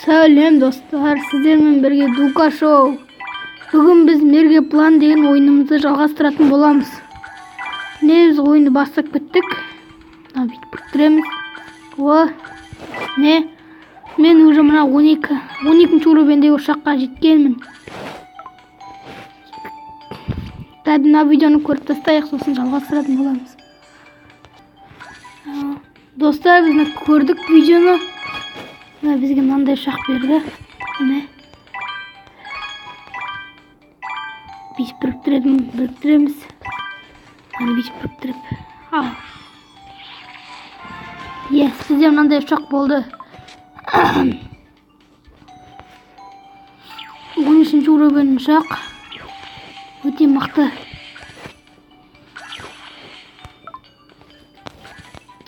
Сәлем достар, сіздермен бірге Дука Шоу. Бүгін біз Мерге План деген ойынымызды жалғастыратын боламыз. Міне біз ойынды бастап кеттік. Мына бүйтіп біріктіреміз. О, не? Мен уже мына 12 уровеньдегі ұшаққа жеткенмін. Тәді мына видеоны көріп тастайық, сосын жалғастыратын боламыз. Достар, біз мына көрдік видеоны. Мына бізге мынандай ұшақ берді. Міне. Бүйтіп біріктіреміз. Аны бүйтіп біріктіріп. Ал. Yes, бізде мынандай ұшақ болды. 13 уровень ұшақ. Өте мықты.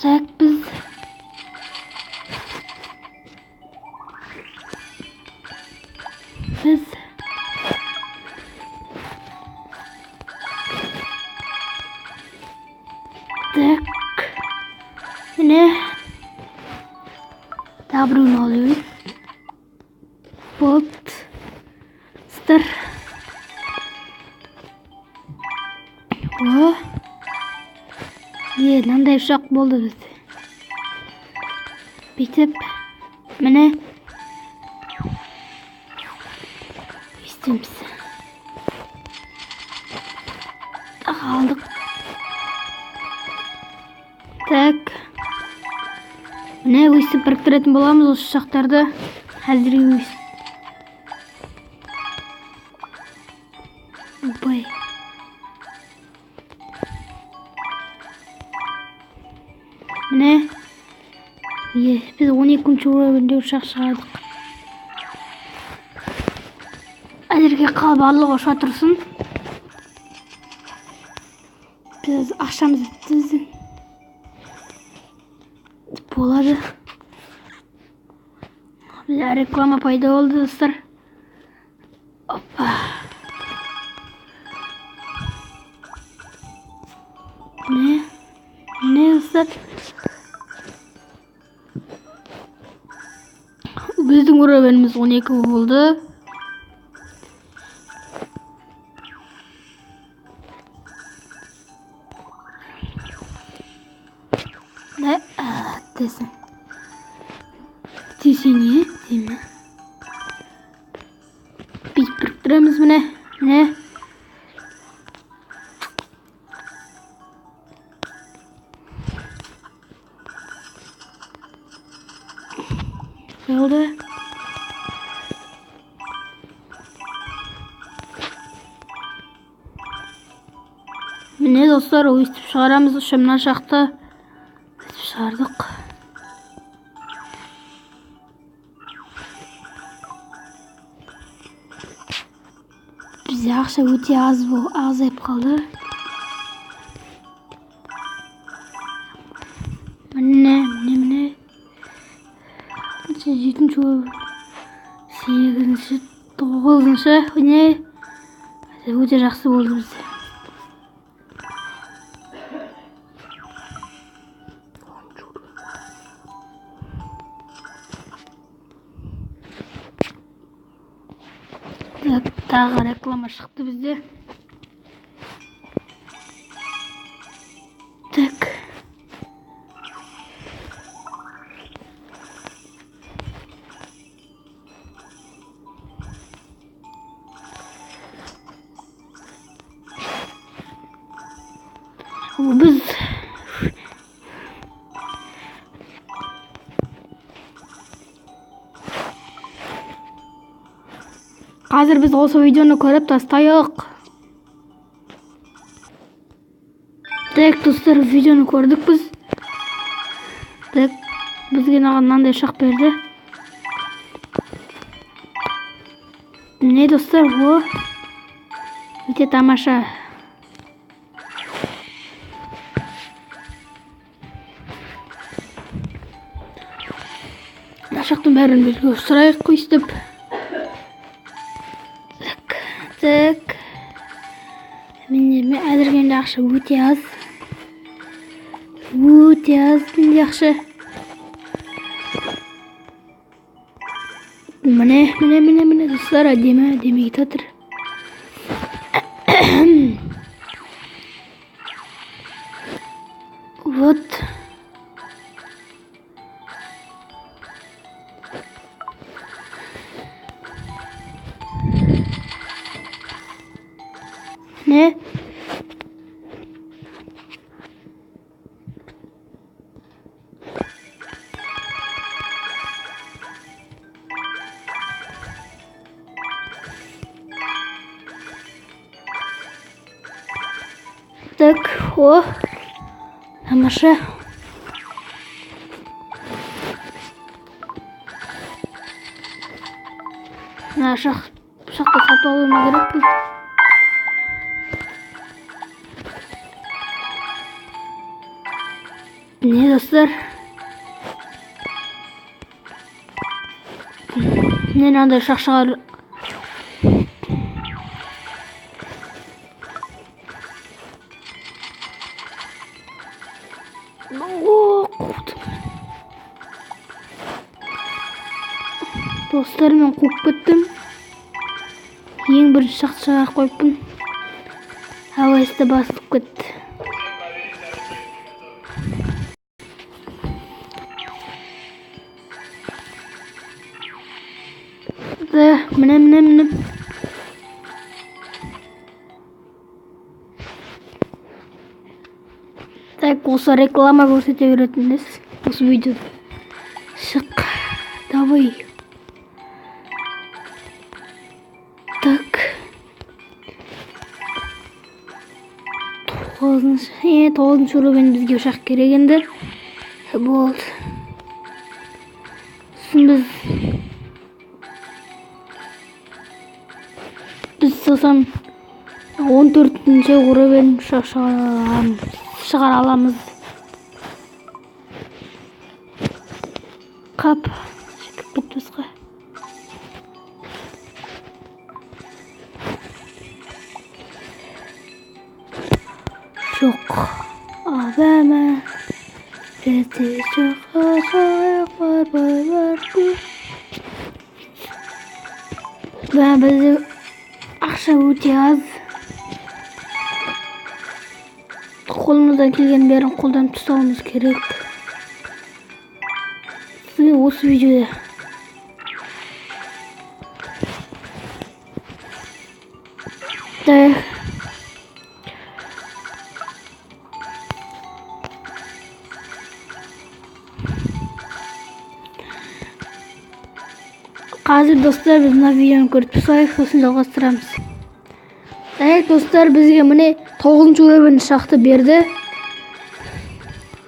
Так, біз так, міне тағы біреуін алып болды. Достар. О, мынандай ұшақ болды бізде. Бүйтіп, міне істейміз. Тағы алдық. Так. Міне өйстіп біріктіретін боламыз осы ұшақтарды. Әзірге өйстіп. Ойбай. Міне. Біз 12 уровеньде ұшақ шығардық. Әзірге қал барлығы ұша тұрсын. Біз ақшамыз бітті біздің. Болады. Бізде реклама пайда болды, достар. Опа. Не? Не, достар? Біздің уровеніміз 12 болды. Не? Десең. Десең не? Деме. Бүйтіп біріктіреміз міне. Міне. Болды. Міне достар, өйстіп шығарамыз осы мына жақты. Өйстіп шығардық. Бізде ақша өте аз азайып қалды. Міне, міне, міне. 7-ші, 8-ші, 9-шы, міне. Өте жақсы болды бізде. Так, тағы реклама шықты бізде. Так. Біз қазір біз осы видеоны көріп тастайық. Так, достар, видеоны көрдік біз. Так, бізге мынандай ұшақ берді. Міне, достар, о. Өте тамаша. Ұшақтың бәрін бізге сұрайық өйстіп. Так, так. Менде әзірге менде ақша өте аз. Өте аз менде ақша. Міне, міне, міне, міне, достар, әдемі, әдемі кетіп жатыр. Вот. Міне. Так, о, тамаша. Мына пышақты сатып алуым керекпін. Міне, достар. Міне, мынандай ұшақ шығар. О, қуды. Достар, мен қуып кеттім. Ең бірінші шақты шығарып қойыппын. Әуесті басылып кетті. Да, міне, міне, міне. Так, осы реклама көрсете беретін емес осы видеода. Шық. Давай. Так. 9-шы уровень, бізге ұшақ керек енді. Болды. Сосын біз сосын 14-ші уровень ұшақ шығара аламыз. Қап, жетіп кетті басқа. Жоқ. Обама. Бізде жоқ, жоқ, бар, бар, бар. Бә, бізде ақша өте аз. Қолымыздан келген бәрін қолданып тастауымыз керек. Сізге осы видеода. Так. Қазір, достар, біз мына видеоны көріп тастайық, сосын жалғастырамыз. Так, достар, бізге міне 9-шы уровень шақты берді.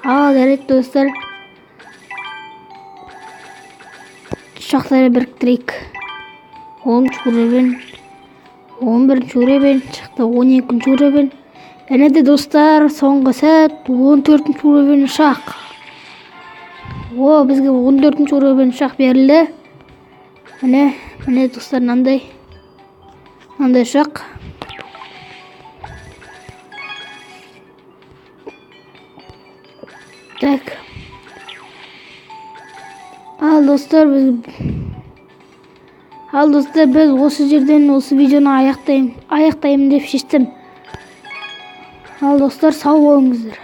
Ал, жарайды, достар. Шақтарды біріктірейік. 10-шы уровень, 11-ші уровень шықты, 12-ші уровень. Және де, достар, соңғы сәт 14-ші уровень шақ. О, бізге 14-ші уровень шақ берілді. Міне, міне, достар, мынандай ұшақ. Так. Ал, достар, біз осы жерден осы видеоны аяқтаймын деп шештім. Ал, достар, сау болыңыздар.